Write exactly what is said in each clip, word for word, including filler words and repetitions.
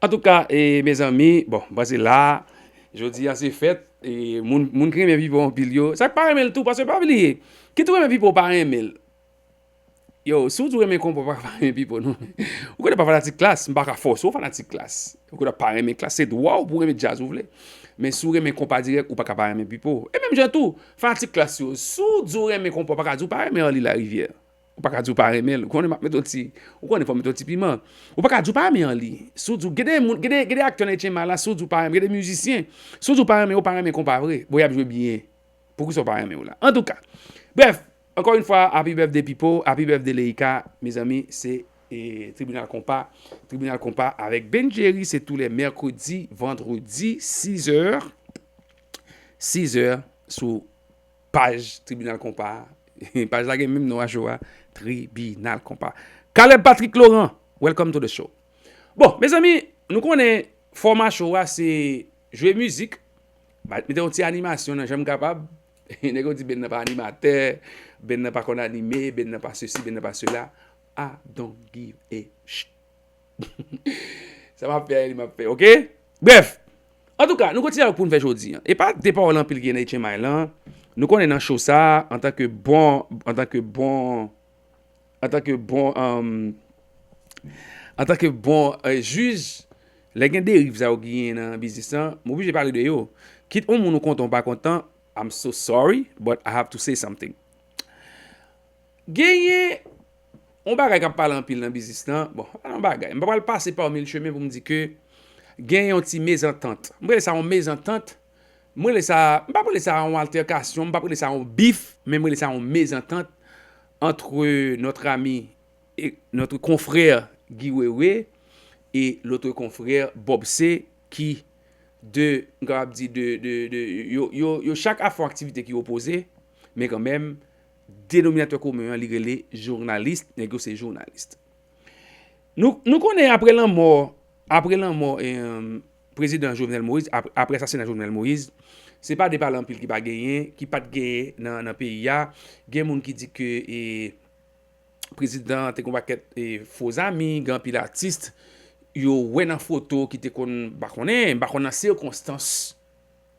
Antouka, e, mezanmi, bon, m panse la, jodi a se fèt, e, moun, moun ki renmen Pipo anpil yo, sa k pa renmen l tou, paske pa bliye, kit ou renmen Pipo ou pa renmen l, yo, si w di w renmen konpa, w pa ka pa renmen Pipo, non. Ou konnen pa fanatik Klass, m pa ka fòse w fanatik Klass. Ou konnen pa renmen Klass, se dwa w pou w renmen djaz ou vle. Men si w renmen konpa dirèk, ou pa ka pa renmen Pipo. E menm jan tou, fanatik Klass yo, si w di w renmen konpa, w pa ka di w pa renmen Arly Larivière. Ou pa ka di w pa renmen l. Ou konnen m ap met yon ti, ou konnen fò m met yon ti piman. Ou pa ka di w pa renmen Arly. Si w di w, gen de moun, gen de, gen de aktè nan H M I la, si w di w pa renmen, gen de mizisyen, si w di w pa renmen, ou pa renmen konpa vre. Bon, y ap jwe byen. Poukisa w pa renmen w la? Antouka, brèf, encore une fois, happy birthday Pipo, happy birthday Leïka, mezanmi, se, e, Tribinal Konpa, Tribinal Konpa avèk Ben Jerry, se tous les mercredis, vendredis, six heures, six heures, sou paj Tribinal Konpa. Paj la gen menm non a show a, Tribinal Konpa. Caleb Patrick Laurent, welcome to the show. Bon, mezanmi, nou konnen fòma show a se jwe mizik, ba, mete yon ti animasyon nan jan m kapab. Nèg yo di Ben nan pa animatè, Ben nan pa konn anime, Ben nan pa sesi, Ben nan pa sela. I don't give a sh-, sa m ap fè, li m ap fè, oke? Brèf, antouka, nou kontinye ak pou n fè jodi a. E pa de pawòl anpil ki gen nan H M I lan. Nou konnen nan show sa, antanke bon, antanke bon, antanke bon, um, antanke bon, eh, jij, lè gen deriv sa yo ki gen nan biznis lan, m oblije pale de yo. Kit yon moun ou kontan ou pa kontan, I'm so sorry, but I have to say something. Genyen yon bagay k ap pale anpil nan biznis lan. Bon, pa yon bagay. M pa pral pase pa yon mil chemen pou m di ke gen yon ti mezantant. M rele sa yon mezantant. M rele sa, m pa rele sa yon altèkasyon, m pa rele sa yon bif, men m rele sa yon mezantant entre notre ami et notre confrère Guy Wewe et l'autre confrère Bob C, ki de, m kapab di de, de, de, yo, yo, yo chak ap fè yon aktivite ki opoze, men kanmenm, denominatè komen an, li rele jounalis, nèg yo se jounalis. Nou, nou konnen apre lanmò, apre lanmò, eh, prezidan Jovenel Moïse, ap-, apre asasina Jovenel Moïse, se pa de pale anpil ki pa genyen, ki pa t genyen nan, nan peyi a. Gen moun ki di ke, eh, prezidan an te gen yon pakèt, eh, fo zanmi, gen anpil atis yo wè nan foto ki te konn, m pa konnen, m pa konn nan sikonstans,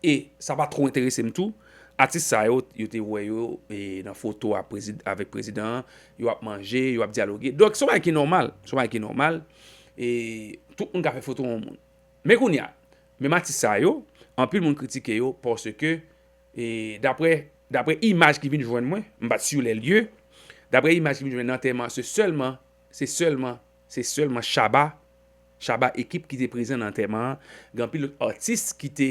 e sa pa twò enterese m tou. Atis sa yo, yo te wè yo, e, nan foto a prezid-, avèk prezidan an, yo ap manje, yo ap dyaloge. Donk, se yon bagay ki nòmal, se yon bagay ki nòmal, e tout moun ka fè foto yon moun. Men kounye a, menm atis sa yo, anpil moun kritike yo paske, e, daprè, daprè imaj ki vin jwenn mwen, m pa t sur les lieux, daprè imaj ki vin jwenn nan antèman an, se sèlman, se sèlman, se sèlman Shabba, Shabba ekip ki te prezan nan antèman an. Gen anpil lòt atis ki te,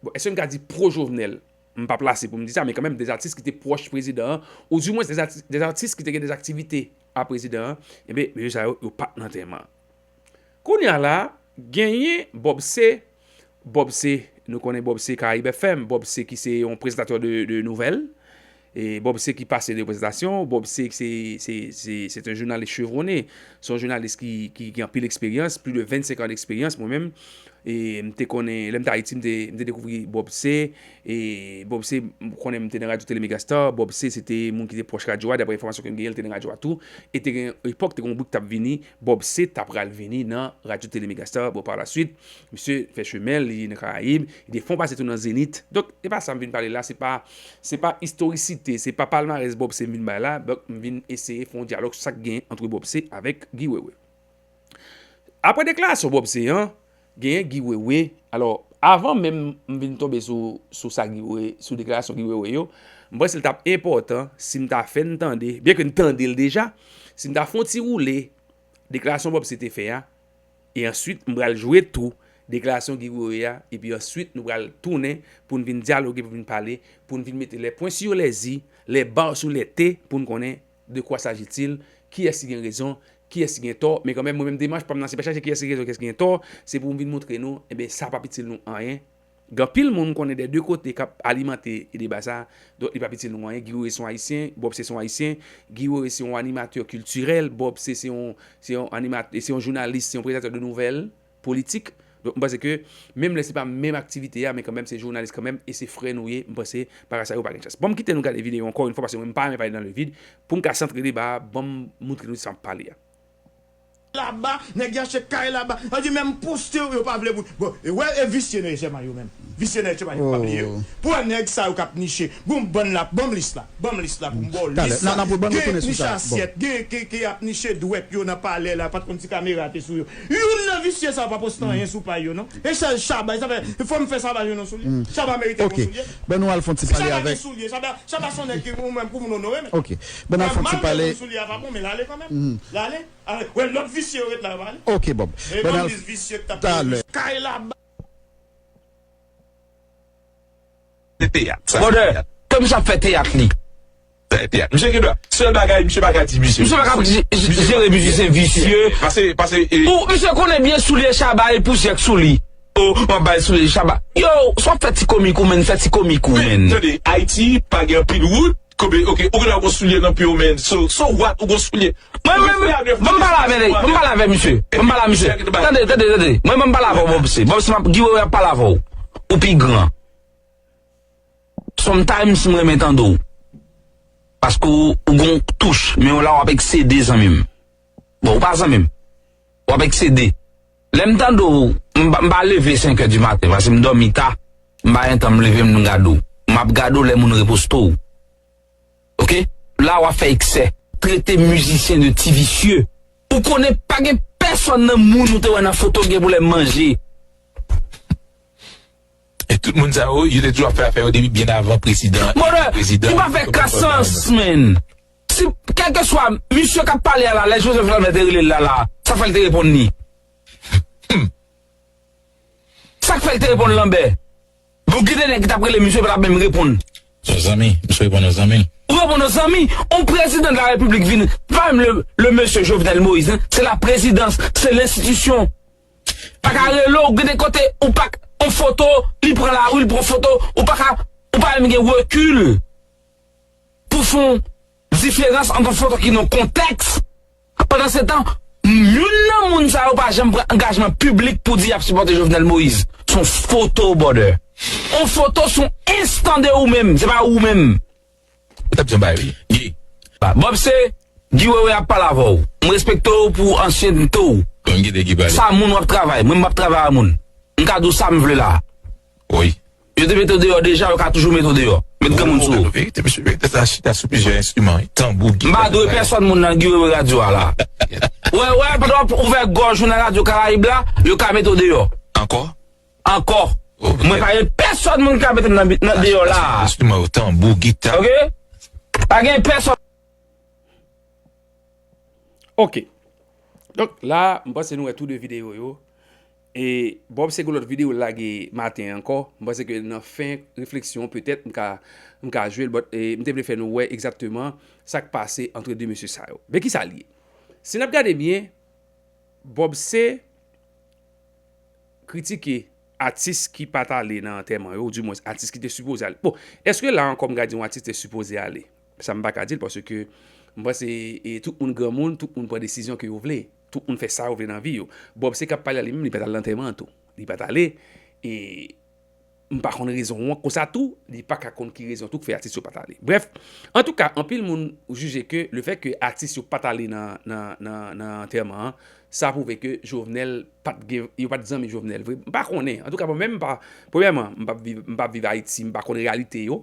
bon, èske m ka di pwo Jovenel? M pa plase pou m di sa, men kanmenm, de atis ki te pwòch prezidan an, ou dimwens de atis, de atis ki te gen de aktivite a prezidan an, ebyen, mesye sa yo, yo pa t nan antèman an. Kounye a la, genyen Bob C. Bob C, nou konnen Bob C Caraïbes F M, Bob C ki se yon prezantatè de, de nouvèl. E Bob C ki pase de prezentasyon, Bob C se, se, se, se yon jounalis chevronné, se yon jounalis ki, ki, ki gen anpil eksperyans, plis de vennsenk an d'eksperyans mwen menm. E m te konnen, lè m te Ayiti, m te, m te dekouvri Bob C. E Bob C, m konnen m te nan Radyo Tele Megastar. Bob C se te moun ki te pwòch radyo a, daprè enfòmasyon ke m genyen, l te nan radyo a tou. E te gen epòk, te gen yon bout k t ap vini, Bob C t ap pral vini nan Radyo Tele Megastar. Bon, pa la swit, misye fè chemen l, li nan Karayib, li te fè yon pase tou nan Zenith. Donk, e pa sa m vin pale la, se pa, se pa istorisite, se pa palmarès Bob C m vin bay la, donk m vin eseye fè yon dyalòg sou sa k gen ant Bob C avèk Guy Wewe. Apre deklarasyon Bob C an, genyen Guy Wewe. Alò, avan menm m vin tonbe sou, sou sa Guy Wewe, sou deklarasyon Guy Wewe yo, m panse l t ap enpòtan si m ta fè n tande, byen ke n tande l deja, si m ta fè yon ti woule deklarasyon Bob C te fè a, e answit m pral jwe tou deklarasyon Guy Wewe a, epi answit nou pral tounen pou n vin dyaloge, pou n vin pale, pou n vin mete les points sur les i, les barres sur les t, pou n konnen de quoi s'agit-il, kiyès ki gen rezon, kiyès ki gen tò, men kanmenm, mwen menm, demach pa m nan, se pa chache kiyès ki gen rezon, kiyès ki gen tò, se pou m vin montre nou, enben, sa p ap itil nou anyen. Gen anpil moun m konnen dè de kote k ap alimante deba sa, donk li p ap itil nou anyen. Guy Wewe se yon Ayisyen, Bob C se yon Ayisyen, Guy Wewe se yon animatè kiltirèl, Bob C se yon, se yon animat-, se yon jounalis, se yon prezantatè de nouvèl politik. Donk, m panse ke menm lè se pa menm aktivite a, men kanmenm se jounalis kanmenm, e se frè nou ye, m panse bagay sa yo pa gen chans. Bon, m kite nou gade videyo ankò yon fwa, paske mwen m pa renmen pale nan le vide, pou m ka santre deba a, ban m montre nou sa m ap pale a. laba, nèg yo achte kay laba. An di menm poste yo, yo pa vle pou. Bon, e wè, e visye nan H M I yo menm. Visye nan H M I yo, pa bliye yo. Pou wè nèg sa yo k ap niche. Bon, ban m la, ban m lis la. Ban m lis la pou m ba w lis la. Gen niche asyèt, gen ki, ki ap niche dwèt yo nan palè la, pa t konn si kamera te sou yo. Youn nan visye sa yo pa poste anyen sou pay yo, non. E sa, Chaba, sa fè, fò m fè Chaba jwenn yon soulye. Chaba merite yon soulye. Ban nou al fè yon ti pale avèk. Chaba gen soulye, Chaba, Chaba se yon nèg ki ou menm pou moun onore, men. Ok. Ban nou al fè yon ti pale. Soulye a pa bon, men l ale kanmenm. L ale. Ale, wè lòt visye yo ret la, yo pa ale. Ok, Bob. E ban m lis visye k t ap talè. Kay laba. Se teyat. Sa se teyat. Brother, ke misye ap fè teyat li. Sa se teyat. Misye gen dwa. Sèl bagay, misye pa ka di misye. Misye pa ka j-, j-, jere biznis visye. Pase, pase, e. Ou, misye konnen byen soulye Chaba e pousyè k sou li. O, m ap bay soulye Chaba. Yo, sa w ap fè ti komik ou, menn, fè ti komik ou, menn. Tande, Ayiti pa gen anpil wout. Kobe, ok, ou gen dwa gon soulye nan pye w, men. So, so what, ou gon soulye. Mwen, mwen, mwen, ban m pale avè nèg, ban m pale avè misye. Ban m pale avè misye. Tande, tande, tande. Mwen, ban m pale avè w, Bob C. Bob C, m ap, Guy Wewe ap pale avè w. Ou pi gran. Sometimes, m renmen tande w. Paske w, ou gon touch, men w la w ap eksede, zanmi m. Bon, ou pa zanmi m. W ap eksede. Lè m tande w, m pa, m pa leve senk è di maten, paske m dòmi ta. M pa gen tan m leve m gade w. M ap gade w lè moun reposte w. Ok? La w ap fè eksè. Trete mizisyen de ti visye. Ou konnen pa gen pèsonn nan moun ou te wè nan foto gen pwoblèm manje. E tout moun sa yo, yo te toujou ap fè afè yo depi byen avan prezidan. Brother, prezidan, li pa fè ka sans, man. Si, kèlkeswa misye k ap pale a la, lè Joseph Lambert te rele l la, la, sa fè l te reponn li. Hmm. Sa k fè l te reponn Lambert? Bon, gen de nèg ki t ap rele misye, pa t ap menm reponn. Se yon zanmi, misye reponn yon zanmi. Ou reponn yon zanmi, yon prezidan de la repiblik vin, pa menm le, le mesye Jovenel Moïse, hein, se la prezidans, se lenstitisyon. Pa ka rele w, gen de kote, ou pa k-, yon foto, li pran lari, li pran foto, ou pa ka, ou pa menm gen rekil pou fè yon diferans ant yon foto ki nan kontèks. Pandansetan, youn nan moun sa yo pa janm pran angajman piblik pou di y ap sipòte Jovenel Moïse. Se yon foto, brother. Yon foto se yon enstan de ou menm, se pa ou menm. Ou t ap di yon bagay, wi. Ye. Ba, Bob C, Guy Wewe ap pale avè w. M respekte w pou ansyente w. Bon, m kite Guy pale. Sa moun w ap travay, mwen m p ap travay a moun. M ka di w sa m vle la. Wi. Yo te mete w deyò deja, yo ka toujou mete w deyò. Met granmoun sou ou. Verite, mesye, verite, sa chita sou plizyè enstriman, wi. Tanbou, gita. M pa dwe pèsonn moun nan Guy Wewe radyo a la. Wè, wè, pandan w ap ouvè gòj ou nan Radyo Karayib la, yo ka mete w deyò. Ankò? Ankò. Mwen pa gen pèsonn moun ki ka mete m nan, nan deyò la. Enstriman yo, tanbou, gita. Ok? Pa gen pèsonn. Ok. Donk, la, m panse nou wè tou de videyo yo. E Bob C gon lòt videyo l lage maten an ankò. M panse ke nan fen refleksyon, petèt, m ka, m ka jwe l, but, e, m te vle fè nou wè egzakteman sa k pase ant de mesye sa yo. Men ki sa l ye? Si n ap gade byen, Bob C kritike atis ki pa t ale nan antèman yo, oudimwens atis ki te sipoze ale. Bon, èske la ankò m ka di yon atis te sipoze ale? Sa m pa ka di l, paske m panse, e, tout moun granmoun, tout moun pran desizyon ke yo vle. Tout moun fè sa yo vle nan vi yo. Bob C k ap pale a li menm, li pa t al nan antèman an tou. Li pa t ale, e m pa konn rezon an konsa tou, li pa ka konn ki rezon tou k fè atis yo pa t ale. Brèf, antouka, anpil moun jije ke lefètke atis yo pa t ale nan, nan, nan, nan antèman an, sa pwouve ke Jovenel pa t gen, yo pa t zanmi Jovenel vre. M pa konnen. Antouka, mwen menm, m pa, premyèman, m p ap viv, m p ap viv Ayiti, m pa konn reyalite yo.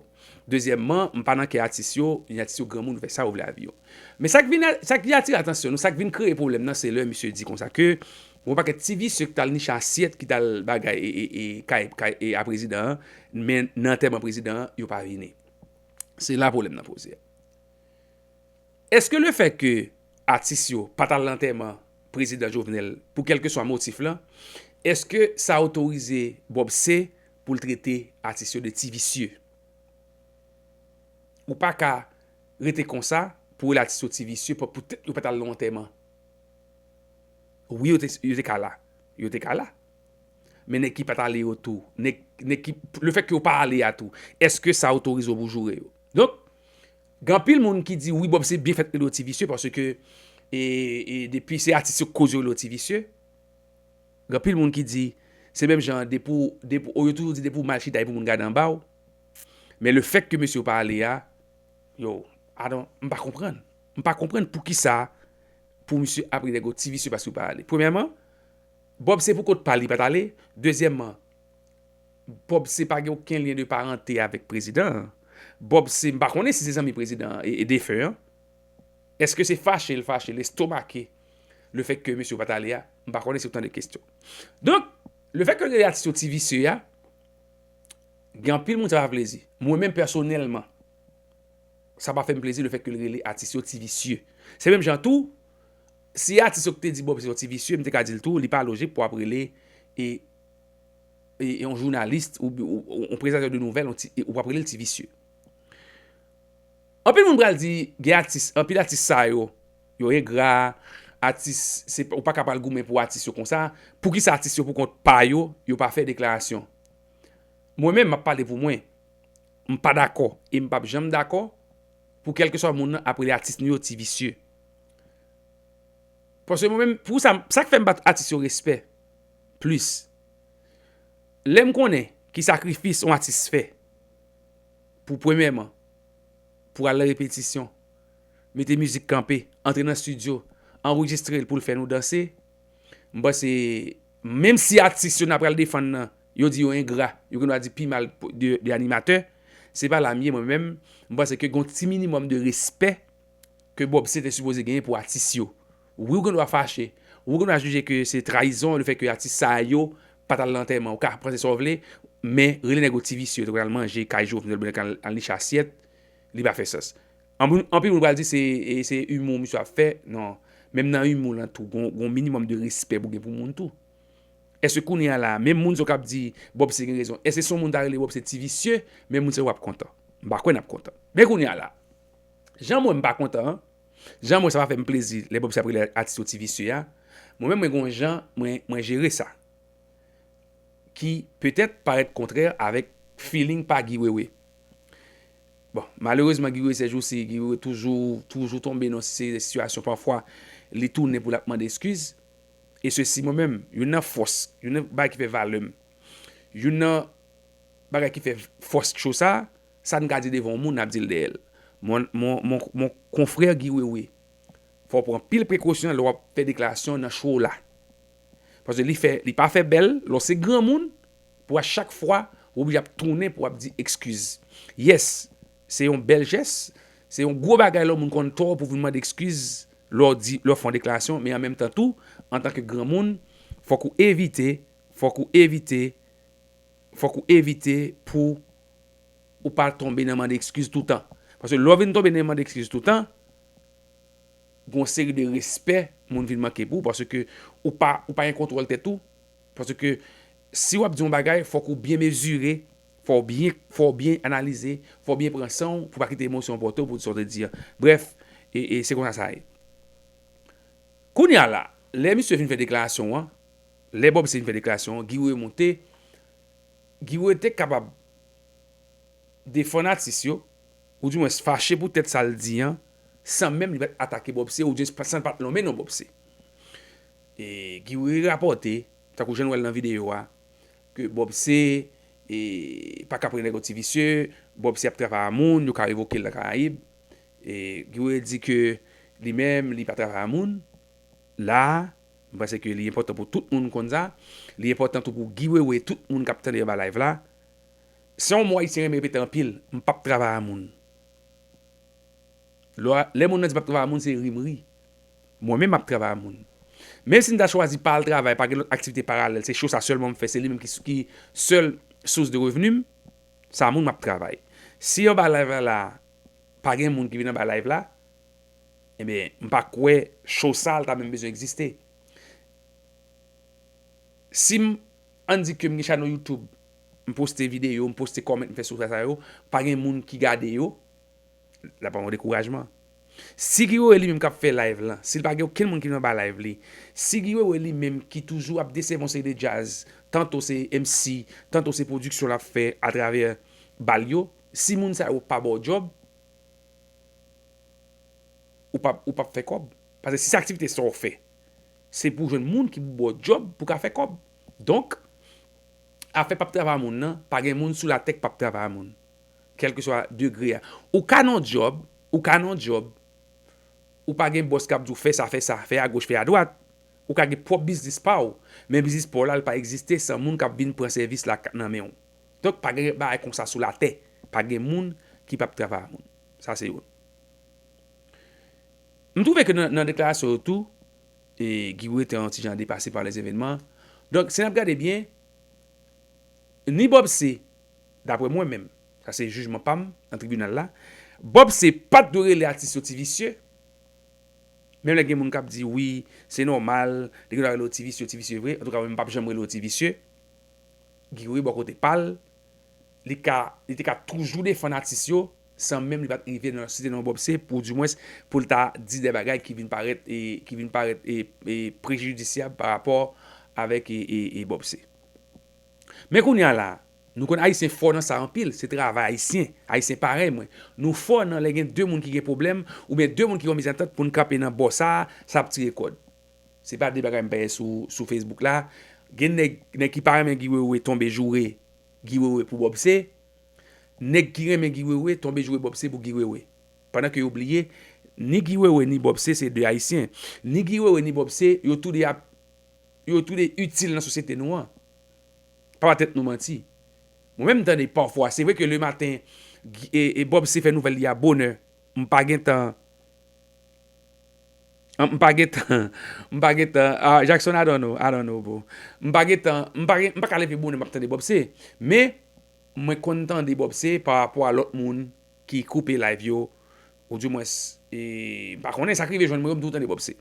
Dezyèmman, m pa nan kè atis yo, ni atis yo granmoun, yo fè sa yo vle a vi yo. Men sa k vin, sa k vin atire atansyon nou, sa k vin kreye pwoblèm nan, se lè misye di konsa ke gon pakèt ti visye ki t al niche asyèt, ki t al bagay e, e, e, kay, kay, e, a prezidan an, men nan antèman prezidan an, yo pa vini. Se la pwoblèm nan poze a. Èske lefètke atis yo pa t al nan antèman prezidan Jovenel, pou kèlkeswa motif lan, èske sa otorize Bob C pou l trete atis yo de ti visye? Ou pa ka rete konsa pou rele atis yo ti visye, pou, poutèt yo pa t al nan antèman. Wi, yo te, yo te ka la. Yo te ka la. Men nèg ki pa t ale yo tou, nèg, nèg ki, lefètke yo pa ale a tou, èske sa otorize w pou joure yo? Donk, gen anpil moun ki di, wi, Bob C byen fèt rele yo ti visye, paske, e, e depi se atis yo k koz yo rele yo ti visye. Gen anpil moun ki di, se menm jan, depi w, depi w, o, yo toujou di, depi w mal chita, e pou moun gade anba w. Men lefètke mesye yo pa ale a, yo, I don't, m pa konprann. M pa konprann poukisa, pou misye ap rele nèg yo ti visye paske yo pa ale. Premyèman, Bob se pou kont pa li pa t ale. Dezyèmman, Bob se pa gen okenn lyen de parante avèk prezidan an. Bob se, m pa konnen si se zanmi prezidan an e, e defen an. Èske se fache l fache, l estomake lefètke mesye yo pa t ale a? M pa konnen si w tande kesyon. Donk, lefètke l rele atis yo ti visye a, gen anpil moun sa pa fè plezi. Mwen menm pèsonèlman, sa pa fè m plezi lefètke l rele atis yo ti visye. Se menm jan tou, si atis yo ki te di Bob se yon ti visye, m te ka di l tou, li pa lojik pou w ap rele e, e, e yon jounalis ou, ou, ou yon prezantatè de nouvèl, yon ti, e, ou ap rele l ti visye. Anpil moun pral di, gen atis, anpil atis sa yo, yo engra, atis, se, ou pa ka pral goumen pou atis yo konsa, poukisa atis yo pou kont pa yo, yo pa fè deklarasyon? Mwen menm, m ap pale pou mwen, m pa dakò, e m p ap janm dakò pou kèlkeswa moun nan ap rele atis nou yo ti visye. Paske mwen menm, pou sa, sa k fè m ba atis yo respè plis. Lè m konnen ki sakrifis yon atis fè pou, premyèman, pou al nan repetisyon, mete mizik kanpe, antre nan estidyo, anrejistre l pou l fè nou danse, m panse, menm si atis yo n ap pral defann nan, yo di yo engra, yo gen dwa di pi mal de, de animatè, se pa la m ye mwen menm, m panse ke gen yon ti minimòm de respè ke Bob C te sipoze genyen pou atis yo. Wi, ou gen dwa fache. Wi, ou gen dwa jije ke se trayizon, lefètke atis sa yo pa t al lantèman. Ou ka panse sa w vle, men rele nèg yo ti visye, yo te konn al manje kay Jovenel, oubyen al, al niche asyèt, li pa fè sans. Anpil, anpil moun pral di se, e, se imou misye ap fè. Non. Menm nan imou lan tou, gon, gon minimòm de respè pou gen pou moun tou. Èske kounye a la, menm moun sa yo k ap di Bob C gen rezon, èske se yon moun ta rele Bob C ti visye, menm moun sa yo ap kontan? M pa kwè n ap kontan. Men kounye a la, jan mwen m pa kontan an, jan mwen sa pa fè m plezi lè Bob C ap rele atis yo ti visye a, mwen menm mwen gon jan mwen, mwen jere sa. Ki petèt parèt kontrè avèk feeling pa Guy Wewe. Bon, malerezman, Guy Wewe, sèjousi, Guy Wewe toujou, toujou tonbe nan se sitiyasyon pafwa li tounen pou l ap mande eskiz. E sesi mwen menm, youn nan fòs, youn nan bagay ki fè valè m, youn nan bagay ki fè fòs cho sa, sa n ka di devan yon moun, n ap di l dèyè l. Mon, mon, mon, mon confrère Guy Wewe, fò w pran anpil prekosyon lè w ap fè deklarasyon nan cho w la. Paske li fè, li pa fè bèl, lè w se granmoun, pou a chak fwa, w oblije ap tounen pou w ap di eskiz. Yes, se yon bèl jès, se yon gwo bagay lè yon moun konn tò w pou vin mande eskiz lè w di, lè w fè yon deklarasyon, men an menm tan tou, antanke granmoun, fòk ou evite, fòk ou evite, fòk ou evite pou ou pa tonbe nan mande eskiz toutan. Paske lè w vin tonbe nan mande eskiz toutan, gen yon seri de respè moun vin manke pou ou, paske ou pa, ou pa gen kontwòl tèt ou. Paske si w ap di yon bagay, fòk ou byen mezire, fò w byen, fò w byen analize, fò w byen pran san w pou w pa kite emosyon anpòte w pou di sa w te di an. Brèf, e, e se konsa sa ye. Kounye a la, lè misye fin fè deklarasyon an, lè Bob C fin fè deklarasyon an, Guy Wewe monte, Guy Wewe te kapab defann atis yo, oudimwens fache poutèt sa l di an, san menm li pa t atake Bob C, oudimwens san l pa t lonmen non Bob C. E Guy Wewe rapòte, tankou jan n wè l nan videyo a, ke Bob C, e, pa ka pran nèg yo ti visye, Bob C ap travay a moun, yo ka revoke l nan Karayib. E Guy Wewe di ke li menm, li pa travay a moun. La a, m panse ke li enpòtan pou tout moun konn sa. Li enpòtan tou pou Guy Wewe, tout moun k ap tande anba live la. Se yon mo Ayisyen renmen repete anpil, m p ap travay a moun. Lè, lè moun nan di m ap travay a moun, se ri m ri. Mwen menm m ap travay a moun. Menm si m ta chwazi pa al travay, pa gen lòt aktivite paralèl, se cho sa sèlman m fè, se li menm ki, ki sèl sous de revni m, sa moun m ap travay. Si anba live la, pa gen moun ki vin anba live la, ebyen, m pa kwè cho sa l ta menm bezwen egziste. Si m, ann di ke m gen chanèl YouTube, m poste videyo, m poste comment, m fè sou sa yo, pa gen moun ki gade yo, l ap ba mwen dekourajman. Si Guy Wewe li menm k ap fè live lan, si l pa gen okenn moun ki vin anba live li, si Guy Wewe li menm ki toujou ap desèvi yon seri de djaz, tanto se M C, tanto se pwodiksyon l ap fè atravè bal yo, si moun sa yo pa ba w djòb, ou p ap, ou p ap fè kòb. Paske si se aktivite sa w fè, se pou w jwenn moun ki pou ba w djòb pou w ka fè kòb. Donk, afè p ap travay a moun nan, pa gen moun sou latè k p ap travay a moun. Kèlkeswa degre a. Ou ka nan yon djòb, ou ka nan yon djòb, Ou pa gen bòs k ap di w fè sa, fè sa, fè agoch, fè adwat. Ou ka gen pwòp biznis pa w, men biznis pa w la, li pa egziste san moun k ap vin pran sèvis la nan men w. Donk, pa gen bagay konsa sou latè. Pa gen moun ki p ap travay ak moun. Sa se youn. M twouve ke nan, nan deklarasyon yo tou, e, Guy Wewe te yon ti jan depase pa lèzevenman. Donk, si n ap gade byen, ni Bob C, daprè mwen menm, sa se jijman pa m nan tribinal la, Bob C pa t dwe rele atis yo ti visye, menm lè gen moun k ap di, wi, se nòmal, li gen dwa rele yo ti visye, ti visye vre, antouka, mwen, m p ap janm rele yo ti visye. Guy Wewe bò kote pa l, li ka, li te ka toujou defann atis yo, san menm li pa t rive nan site non Bob C, pou dimwens, pou l ta di de bagay ki vin parèt, e, ki vin parèt, e, e, prejidisyab pa rapò avèk, e, e, e Bob C. Men kounye a la, nou konn Ayisyen fò nan sa anpil, se travay Ayisyen, Ayisyen parèy mwen. Nou fò nan lè gen de moun ki gen pwoblèm, oubyen de moun ki gen yon mezantant pou n kanpe nan bò sa a, sa ap tire kòd. Se pa de bagay m peye sou, sou Facebook la. Gen nèg, nèg ki pa renmen Guy Wewe tonbe joure Guy Wewe pou Bob C. Nèg ki renmen Guy Wewe tonbe joure Bob C pou Guy Wewe. Pandan ke yo bliye, ni Guy Wewe ni Bob C se de Ayisyen. Ni Guy Wewe ni Bob C, yo toude ap, yo toude itil nan sosyete nou an. Pa ba tèt nou manti. Mwen menm m tande pafwa, se vre ke lematen, Guy- e, e Bob C fè nouvèl li a bonè. M pa gentan M pa gentan, m pa gentan, ah, Jackson, I don't know, I don't know, bro. M pa gentan, m pa gen, m pa ka leve bonè m ap tande Bob C. Men, mwen konn tande Bob C pa rapò a lòt moun ki koupe live yo, ou dimwens, e, m pa konnen sa k rive jwenn mwen yo, m toujou tande Bob C.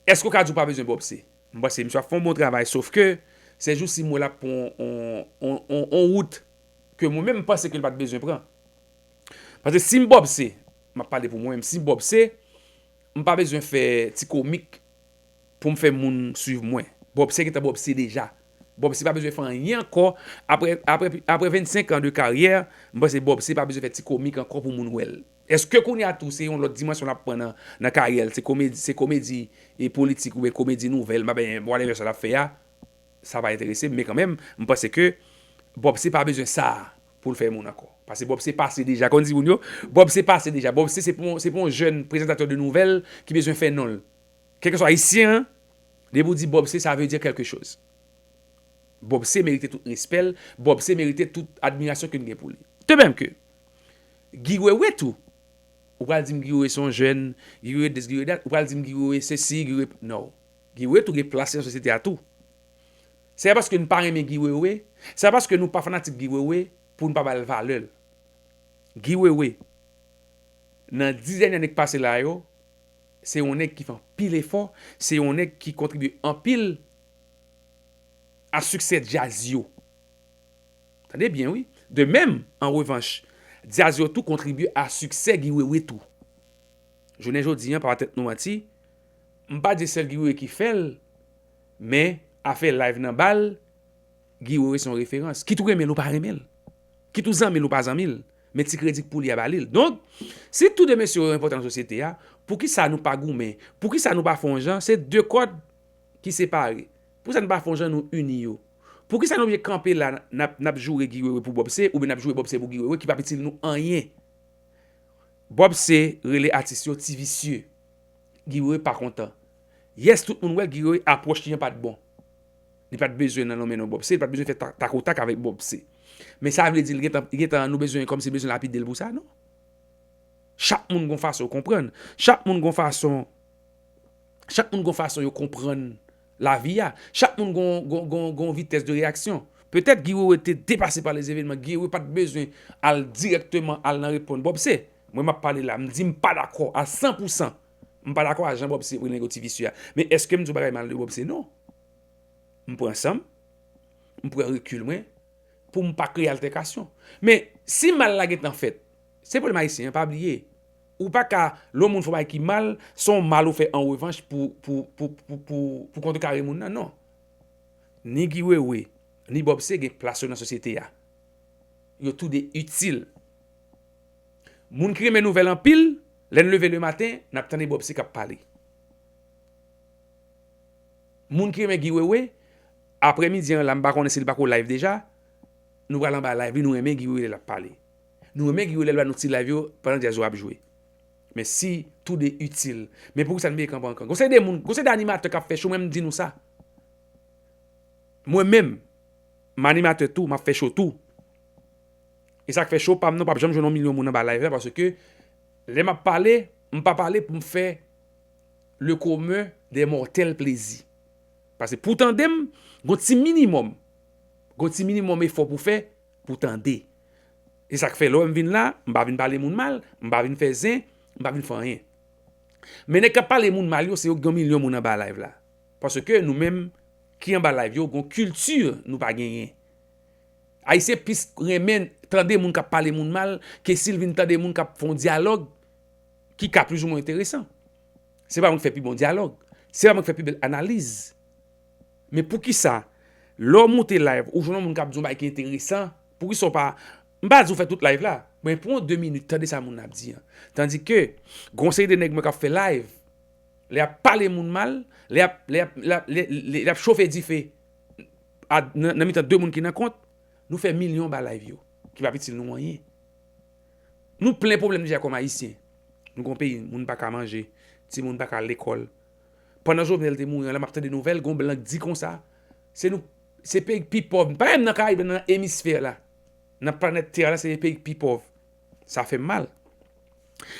Èske w ka di w pa bezwen Bob C? M panse misye ap fè yon bon travay, sof ke, sèjousi m wè l ap pran yon, yon, yon, yon, yon wout ke mwen menm m panse ke l pa t bezwen pran. Paske si m Bob C, m ap pale pou mwen menm, si m Bob C, m pa bezwen fè ti komik pou m fè moun swiv mwen. Bob C gentan Bob C deja. Bob C pa bezwen fè anyen ankò. Apre, apre, apre vennsenk an de karyè, m panse Bob C pa bezwen fè ti komik ankò pou moun wè l. Èske kounye a tou se yon lòt dimansyon l ap pran nan, nan karyè l? Se komedi, se komedi e politik oubyen komedi nouvèl, m pa ben, whatever sa l ap fè a, sa pa enterese m, men kanmenm, m panse ke Bob C pa bezwen sa a pou l fè moun ankò. Paske Bob C pase deja, kon di moun yo, Bob C pase deja. Bob C se pou, se pou yon jèn prezantatè de nouvèl ki bezwen fè non l. Kèlkeswa ayisyen an, depi w di Bob C, sa vle di kèlke choz. Bob C merite tout respè l, Bob C merite tout admirasyon ke n gen pou li. De menm ke Guy Wewe tou, ou pral di m Guy Wewe se yon jèn, Guy Wewe dis, Guy Wewe dat, ou pral di m Guy Wewe sesi, Guy Wewe, no. Guy Wewe tou gen plas li nan sosyete a tou. Se pa paske n pa renmen Guy Wewe, se pa paske nou pa fanatik Guy Wewe pou n pa ba l valè l. Guy Wewe, nan dis dènye ane k pase la yo, se yon nèg ki fè anpil efò, se yon nèg ki kontribye anpil a siksè djaz yo. Tande byen, wi. De menm, an revanch, djaz yo tou kontribye a siksè Guy Wewe tou. Jounen jodi a, pa ba tèt nou manti, m pa di sèl Guy Wewe ki fè l, men afè live nan bal, Guy Wewe se yon referans. Kit ou renmen l ou pa renmen l. Kit ou zanmi l ou pa zanmi l. Men ti kredi k pou li a ba li l. Donk, si tou de mesye yo enpòtan nan sosyete a, poukisa nou pa goumen? Poukisa nou pa fè yon jan? Se de kòd ki separe. Poukisa nou pa fè yon jan nou ini yo? Poukisa nou oblije kanpe la, n ap, n ap joure Guy Wewe pou Bob C, oubyen n ap joure Bob C pou Guy Wewe, ki p ap itil nou anyen? Bob C rele atis yo ti visye. Guy Wewe pa kontan. Yes, tout moun wè Guy Wewe apwòch li an pa t bon. Li pa t bezwen nan lonmen non Bob C, li pa t bezwen fè ta-, takotak avèk Bob C. Men sa vle di l gentan, gentan nou bezwen, kòmsi bezwen lapide l pou sa, non? Chak moun gon fason yo konprann. Chak moun gon fason, chak moun gon fason yo konprann lavi a. Chak moun gon, gon, gon, gon vitès de reyaksyon. Petèt Guy Wewe te depase pa lèzevenman. Guy Wewe pa t bezwen al dirèkteman al nan reponn Bob C. Mwen, m ap pale la, m di m pa dakò a san pou san. M pa dakò a jan Bob C rele nèg yo ti visye a. Men èske m di yon bagay mal de Bob C? Non. M pran san m, m pran rekil mwen, pou m pa kreye altèkasyon. Men, si mal la gentan fèt, se pwoblèm ayisyen an, pa bliye. Ou pa ka, lè yon moun fè yon bagay ki mal, se yon mal ou fè an revanch pou, pou, pou, pou, pou, pou kontrekare moun nan, non. Ni Guy Wewe, ni Bob C gen plas yo nan sosyete a. Yo tou de itil. Moun ki renmen nouvèl anpil, lè n leve lematen, n ap tande Bob C k ap pale. Moun ki renmen Guy Wewe, aprèmidi an la, m pa konnen si l pako live deja, nou pral anba live li, nou renmen Guy Wewe lè l ap pale. Nou renmen Guy Wewe lè l ba nou ti live yo pandan djaz yo ap jwe. Men si tou de itil, men poukisa n peye kanpe ankan? Gon seri de moun, gon seri de animatè k ap fè cho, mwen m di nou sa. Mwen menm, m animatè tou, m ap fè cho tou. E sa k fè cho pa m nan p ap janm jwenn yon milyon moun anba live la, paske lè m ap pale, m pa pale pou m fè le commun des mortels plezi. Paske pou tande m, gon ti minimòm, gon ti minimòm efò pou fè, pou tande. E sa k fè lè w wè m vin la, m pa vin pale moun mal, m pa vin fè zen, m pa vin fè anyen. Men nèg k ap pale moun mal yo, se yo ki gen milyon moun anba live la. Paske nou menm ki anba live yo, gon kilti nou pa genyen. Ayisyen plis renmen tande moun k ap pale moun mal ke si l vin tande moun k ap fè yon dyalòg ki ka plizoumwen enteresan. Se pa mwen ki fè pi bon dyalòg. Se pa mwen ki fè pi bèl analiz. Men poukisa, lè w moute live, ou jwenn yon moun k ap di yon bagay ki enteresan, poukisa w pa, m pa di w fè tout live la, men pran de minit, tande sa moun nan ap di an. Tandike, gon seri de nèg mwen k ap fè live, lè y ap pale moun mal, lè y ap, lè y ap, lè y ap, lè, lè, lè y ap chofe dife a, nan, nan mitan de moun ki nan kont, nou fè milyon anba live yo, ki p ap itil nou anyen. Nou plen pwoblèm deja kòm Ayisyen. Nou gon peyi, moun pa ka manje, timoun pa ka al lekòl. Pandan Jovenel te mouri an la, m ap tande nouvèl, gon blan k di konsa, se nou, se peyi k pi pòv, pa menm nan Karayib, nan emisfè la, nan planèt tè a la, se peyi k pi pòv. Sa fè m mal.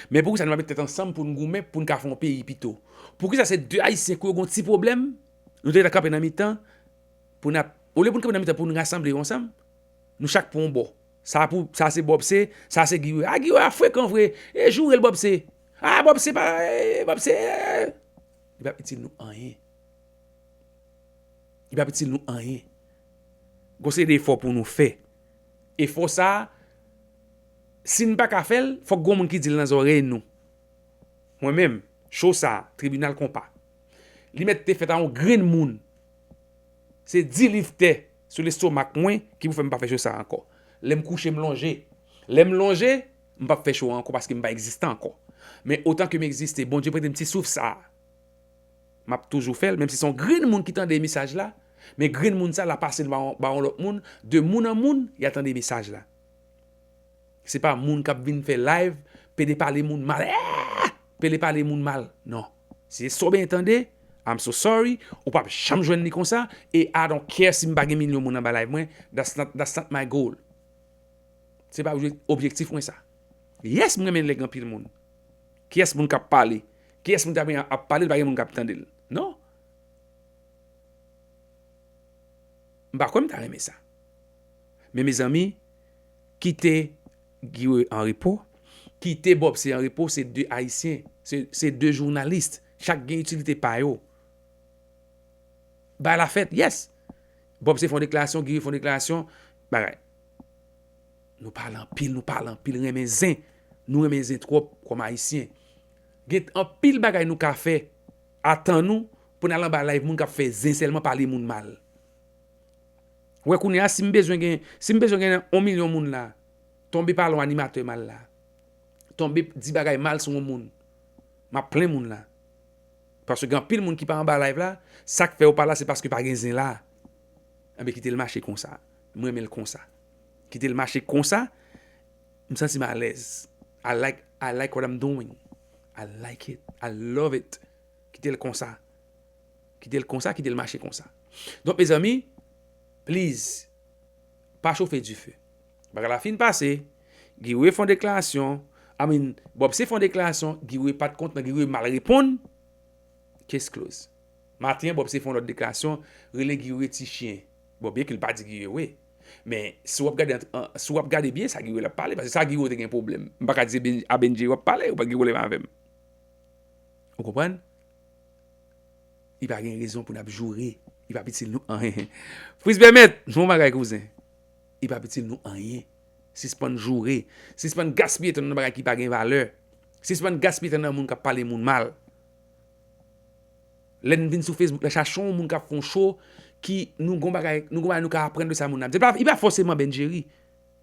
Men poukisa nou pa met tèt ansanm pou n goumen, pou n ka fè yon peyi pito? Poukisa se de Ayisyen kou yo gon ti pwoblèm, nou te gentan kanpe nan mitan, pou n ap, olye pou n kanpe nan mitan pou n rasanble yo ansanm, nou chak pran yon bò. Sa pou, sa se Bòb se, sa se Guy Wewe. A, Guy Wewe a frekan vre. E joure l Bòb se. A, Bòb se pa, e, Bòb se, e. Li p ap itil nou anyen. Li p ap itil nou anyen. Gon seri de efò pou nou fè. Efò sa a, si n pa ka fè l, fòk gon moun ki di l nan zòrèy nou. Mwen menm, cho sa a, tribinal konpa. Li mèt te fèt a yon grenn moun. Se di liv tè sou lestomak mwen ki pou fè m pa fè cho sa a ankò. Lè m kouche, m lonje. Lè m lonje, m p ap fè cho a ankò paske m pa egziste ankò. Men otan ke m egziste, Bondye prete m ti souf sa a. M ap toujou fè l, menm si se yon grenn moun ki tande mesaj la, men grenn moun sa la pase l ba yon, ba yon lòt moun, de moun an moun, y a tande mesaj la. Se pa moun k ap vin fè live, pede pale moun mal. Eh! Pede pale moun mal. Non. Si se sa w byen tande, I'm so sorry, ou p ap janm jwenn li konsa, e I don't care si m pa gen milyon moun anba live mwen, that's not, that's not my goal. Se pa obje-, objektif mwen sa. Yes, m renmen lè gen anpil moun. Kiyès moun k ap pale? Kiyès moun t ap, ap pale, pa gen moun k ap tande l? Non. M pa kwè m ta renmen sa. Men mezanmi, kite Guy Wewe an repo, kite Bòb se an repo, se de Ayisyen, se, se de jounalis, chak gen itilite pa yo. Bay la fèt, yes. Bòb se fè yon deklarasyon, Guy Wewe fè yon deklarasyon, bagay. Nou pale anpil, nou pale anpil, renmen zen. Nou renmen zen twòp kòm Ayisyen. Gen anpil bagay nou ka fè, atan nou, pou n al anba live moun k ap fè zen sèlman, pale moun mal. Ou wè kounye a, si m bezwen gen, si m bezwen gen yon milyon moun la, tonbe pale yon animatè mal la, tonbe di bagay mal sou yon moun, m ap plen moun la. Paske gen anpil moun ki pa anba live la, sa k fè yo pa la, se paske pa gen zen la. Enben, kite l mache konsa. Mwen renmen l konsa. Kite l mache konsa, m santi m alèz. I like, I like what I'm doing. I like it. I love it. Kite l konsa. Kite l konsa, kite l mache konsa. Donk, mezanmi, please, pa chofe dife. Bagay la fin pase, Guy Wewe fè yon deklarasyon, I mean, Bòb se fè yon deklarasyon, Guy Wewe pa t kontan, Guy Wewe mal reponn, case close. Maten an, Bòb se fè yon lòt deklarasyon, rele Guy Wewe ti chen. Bon, byen ke l pa di Guy Wewe. Men, si w ap gade, an, an, si w ap gade byen, sa Guy Wewe l ap pale, paske sa Guy Wewe te gen pwoblèm. M pa ka di se Ben-, a Benjeri w ap pale, ou pa t gen pwoblèm avè m. Ou konprann? Li pa gen rezon pou n ap joure. Li p ap itil nou anyen. Fritz Bèmèt, bon bagay, kouzen. Li p ap itil nou anyen. Sispann joure. Sispann gaspiye tan nou nan bagay ki pa gen valè. Sispann gaspiye tan nan moun k ap pale moun mal. Lè n vin sou Facebook la, chache yon moun k ap fè yon show ki nou gon bagay, nou gon bagay nou ka aprann de sa moun nan ap di. Li pa, li pa fòseman Benjeri.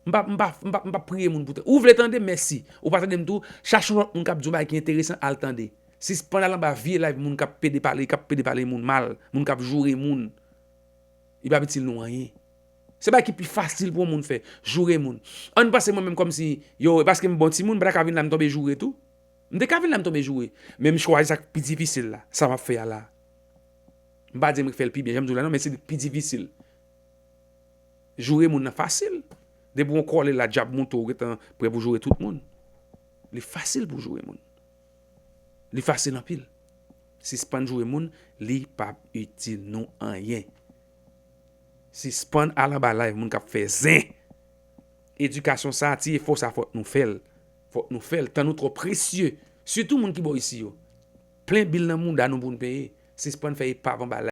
M p ap, m p ap, m p ap, m p ap priye moun pou tande. Ou vle tande, mèsi. Ou pa tande m tou, chache yon lòt moun k ap di yon bagay ki enteresan, al tande. Sispann al anba vye live moun k ap pede pale, k ap pede pale moun mal, moun k ap joure moun. Li p ap itil nou anyen. Se bagay ki pi fasil pou yon moun fè, joure moun. Ann panse mwen menm kòmsi, yo, e paske m bon timoun, m pa ta ka vin la m tonbe joure tou. M te ka vin la, m tonbe joure. Men m chwazi sa k pi difisil la. Sa m ap fè a la. M pa di m fè l pi byen, jan m di w la non, men se li k pi difisil. Joure moun nan fasil. Depi w kole la, dyab moute w, ou gentan prè pou joure tout moun. Li fasil pou joure moun. Li fasil anpil. Sispann joure moun, li p ap itil nou anyen. Sispann al anba live moun k ap fè zen. Edikasyon sa, ti efò sa, fòk nou fè l. Fòk nou fè l. Tan nou twò presye. Sitou moun ki bò isi yo. Plen bil nan mouda nou pou n peye. Sispann fè epav anba